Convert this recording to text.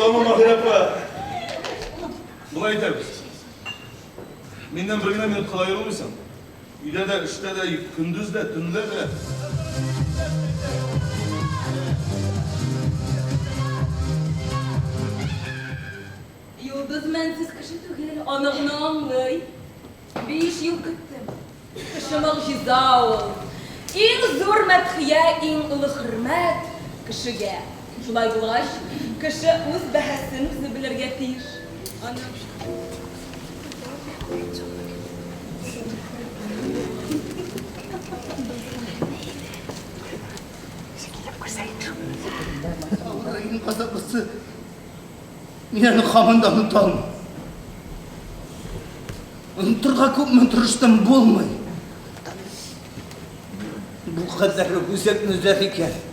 Саумы, Маһирә апа. Болай итәбез. Миннән бер генә минутка да аерылмыйсың. Өйдә дә, эштә дә, көндез дә, төнлә дә. Йолдыз мәнсез кеше түгел, аны гына аңлый. 5 ел көттем. Кеше могҗиза ул. Иң зур мәдхия, иң олы хөрмәт кешегә. Шулай булгач, кеше үз бәһасен үзе белергә тиеш. Аны. Иң газаплысы, мин аны һаман да оныта алмыйм. Онытырга күпме тырыштым, булмый. Бу кадәр үк үзәкне өзәр икән.